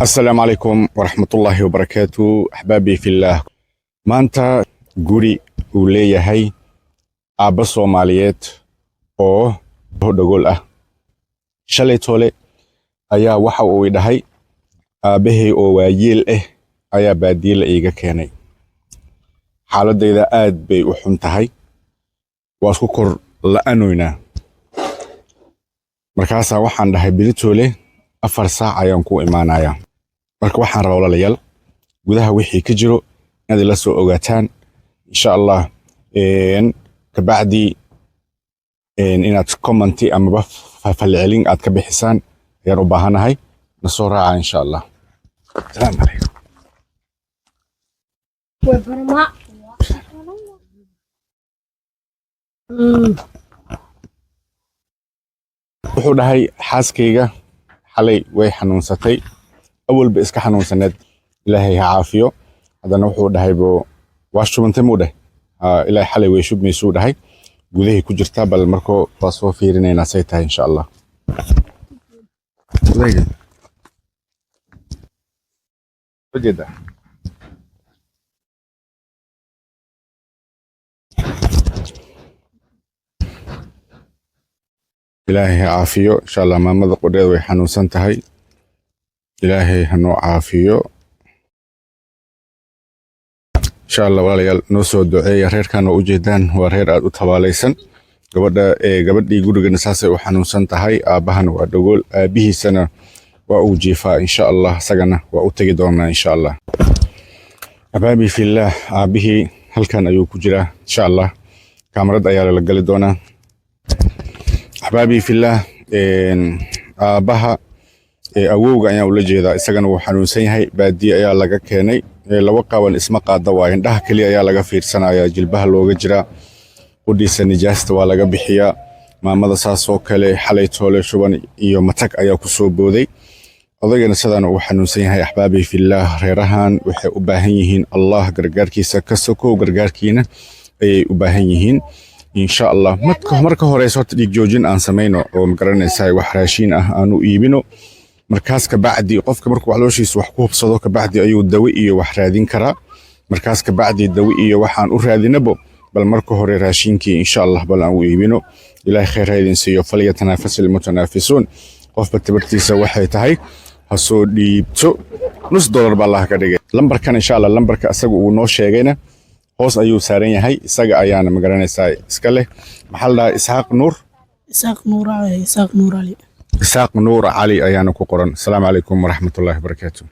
Asalaamu calaykum waraxmatullaahi wabarakaatu, axbaabii fillaah. Maanta guri uu leeyahay aabba Soomaaliyeed oo dhagool ah shalay tole ayaa waxa uu i dhahay, aabbahay oo waayeel ah ayaa baadiye la iiga keenay, xaaladayda aad bay u xun tahay, waa isku kor la'anoynaa. Markaasaa waxaan dhahay, beritoole 4 saac ayaan ku imaanayaa. Marka waxaan rabaa, walaalayaal, gudaha wixii ka jiro inaad ila soo ogaataan, insha Allah. Kabacdi inaad comment amaba falcelin aad ka bixisaan ayaan u baahanahay. Na soo raaca, insha Allah. Asalaamu calaykum. Way barma. Wuxuu dhahay, xaaskayga xalay way xanuunsatay, awalba iska xanuunsaneed, Ilaahay ha caafiyo. Haddana wuxuu dhahay bo waa shubantay muu dheh. Ilaahay xalay way shubmaysuu dhahay. Gudahay ku jirtaa, bal markoo waa soo fiirinaynaa say tahay, insha Allah. Gudahayga. Soo jeedaa? Ilaahay ha caafiyo, insha Allah. Maamada qudheed way xanuunsan tahay, Ilaahay ha noo caafiyo, insha Allah. Walaalayaal, noo soo duceeya. Reerkan waa ujeedaan, waa reer aad u tabaalaysan. Gabadha gabadhii gurigana saasay u xanuunsan tahay, aabbahana waa dhagool, aabihiisana waa uu jiifaa, insha Allah. Isagana waa u tegi doonaa, insha Allah. Axbaabii fillaah, aabbihii halkan ayuu ku jiraa, insha Allah. Kaamarad ayaa lala gali doonaa. Axbaabii fillaah, aabbaha awowga ayaan ula jeedaa, isagana wuu xanuunsan yahay, baadiye ayaa laga keenay. Laba qaban isma qaada, waa indhaha keliya ayaa laga fiirsanayaa, jilbaha looga jiraa, qudhiisa nijaasta waa laga bixiyaa. Maamada saasoo kale xalay toole shuban iyo matag ayaa ku soo booday. Odaygana sidaan uu xanuunsan yahay. Axbaabii fillaah, reerahan waxay u baahan yihiin Allah gargaarkiisa ka sokow, gargaarkiina ayay u baahan yihiin, insha Allah. Marka horeysa horta dhiig joojin aan samayno oo magaranaysaa wax raashiin ah aan u iibino. Markaas kabacdi qofka markuu calooshiisa wax ku hubsado, kabacdi ayuu dawo iyo wax raadin karaa. Markaas kabacdi dawo iyo waxaan u raadinabo, bal marka hore raashinkii, insha Allah, bal aan u iibino. Ilaahay khayr ha idin siiyo. Falyatanaafasil almutanaafisuun. Qofba tabartiisa waxay tahay ha soo dhiibto. Nus dollar baa Allah ka dhigay. Lambarkan, insha Allah, lambarka isaga uu noo sheegayna hoos ayuu saaran yahay, isaga ayaana magaranaysaa iska leh. Maxaa la dhahaa? Isxaaq Nuur. Isaaq Nuur Cali, Isaaq Nuur Cali. Isaaq Nuur Cali ayaana ku qoran. Asalaamu calaykum waraxmatullaahi wabarakaatu.